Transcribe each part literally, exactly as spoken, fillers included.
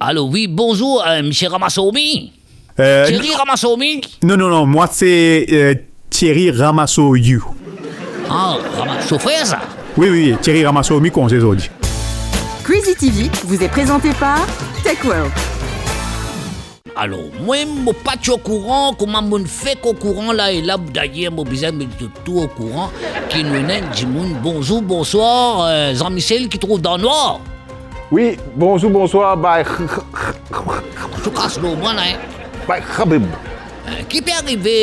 Alo, wi, bonzour, euh, misie Ramasomi? Euh, Thierry Ramasomi? Non, non, non, mwa se, euh, Thierry Ramasoyou. Ah, Rama-, so frer sa? Wi, wi, Thierry Ramasomi konze zordi. Crazy T V vous est présenté par Tech World. Alor, mwa, mo pa ti okouran, kouma mo'nn fek okouran la, e la, dayer, mo bizin met zot tou okouran ki nou ena enn dimoun. Bonzour, bonswar, euh, Jean-Michel ki trouv dan nwar. Wi, bonzour, bonswar, bay. Ou kas lor mwa la, hein? Bay, Habib. Euh, ki pe arive,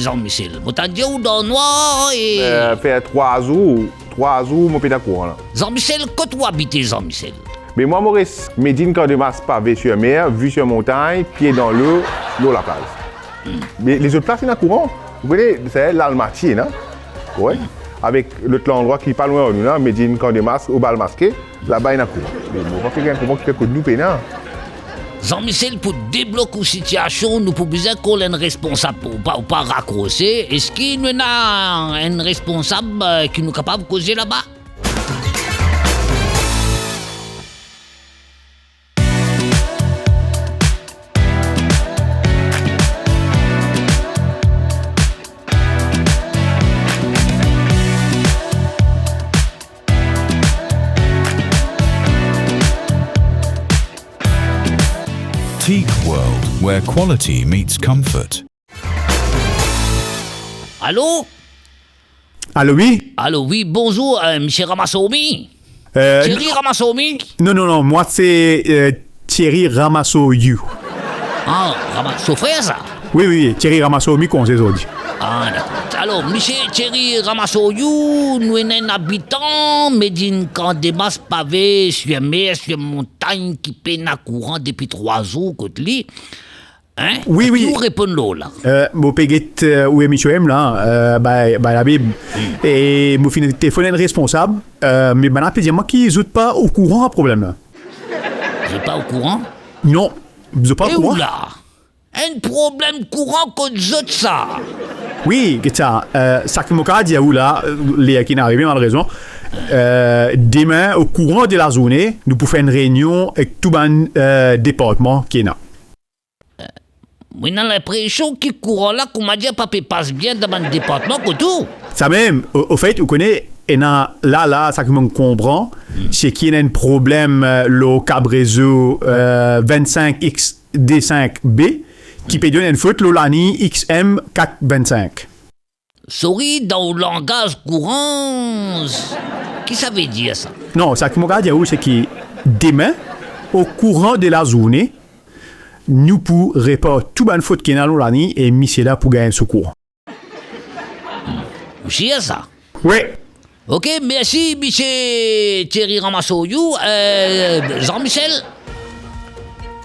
Jean-Michel? Mo tann dir ou dan nwar e... Euh, fer trwa zour, trwa zour mo pena kouran la. Jean-Michel, kot ou abite, Jean-Michel? Me mwa, mo res Medine Camp de Mars, Pavé-sur-Mer, Vue-sur-Montagne, Pied dans l'eau, lor laplaz. Me lezot plas ena kouran. Ou kone, se Lalmatie, non? Wi. Avek lot landrwa ki pa lwin nou la, Medine Camp de Mars, Obal Maske, laba ena kouran. Me mo pa pe gagn kouran ki kot nou pena. Jean-Michel, pou deblok ou sitiasion, nou pou bizin kol enn responsab. Ou pa, ou pa rakrose. Eski nou ena enn responsab, euh, ki nou kapav koze laba? Teak World, where quality meets comfort. Alo? Alo, wi? Alo, wi, bonzour, euh, misie Ramasomi? Euh, Thierry Ramasomi? Non, non, non, mwa se, euh, Thierry Ramasoyou. Ah, Rama-, so frer sa? Wi, wi, Thierry Ramasomi konze zordi. Ah, dakor. Alor, misie Thierry Ramasoyou, nou ena enn abitan Medine Camp de Mars, Pavé-sur-Mer, Sur-Montagne, ki pena kouran depi trwa zour kot li. Hein? Wi, wi. Ki ou reponn lor la? Euh, mo pe get, euh, ou emision la, euh, bay, bay Labib. Hmm. E mo finn telefonn enn responsab, euh, me bann la pe dir mwa ki zot pa okouran problem la. Zot pa okouran? Non, zot pa okouran. E ou la? Enn problem kouran kot zot sa? Wi, get sa, euh, sa ki mo kapav dir ou la, euh, ler ki inn arive, malerezman, euh, demin, o kouran de lazourne, nou pou fer enn reynion ek tou bann, euh, departman ki ena. Mo ena linpresion ki kouran la, koumadir, pa pe pas bien dan bann departman kot ou. Samem, o, ofet, ou kone, ena la, la, sa ki mo konpran, hmm, se ki ena enn problem, euh, lor kab rezo, euh, vennsenk X de sink B, ki pe donn enn fot lor laliny X M kat vennsenk. Sorry, dan ou langaz kouran, ki sa ve dir sa? Non, sa ki mo kapav dir ou, se ki demin, o kouran de lazourne, nou pou repar tou bann fot ki ena lor laliny e misie la pou gagn so kouran. Ou sir sa? Wi. Ok, mersi, misie Thierry Ramasoyou. Euh, Jean-Michel?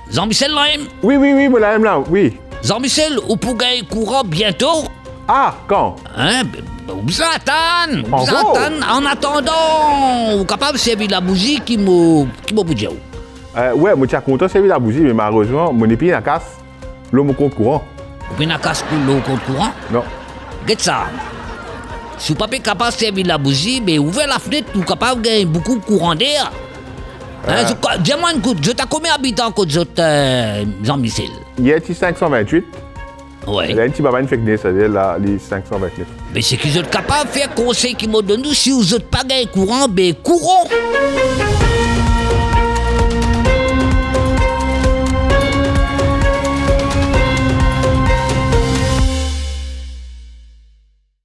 Jean-Michel, la mem? Wi, wi, wi, mo la mem la, wi. Jean-Michel, ou pou gagn kouran biento. Ah, kan? Hein, be, be, ou bizin atann, ou bizin atann. An atandan, ou kapav servi labouzi ki mo, ki mo pou dir ou. Euh, wi, mo ti a kontan servi labouzi, me malerezman, mo nepli ena kas lor mo kont kouran. Ou pena kas kou-, lor kont kouran? Non. Get sa. Si ou pa pe kapav servi labouzi, be ouver lafnet, ou kapav gagn boukou kouran der. Hein, euh, zot ka-, dir mwa enn kout, zot a konbien abitan kot zot, euh, Jean-Michel? Yer ti sink san vintwit. Wi. La, enn ti baba inn fek ne, savedir la, li sink san vintnef. Me seki zot kapav fer, konsey ki mo donn ou, si zot pa gagn kouran, be kouran.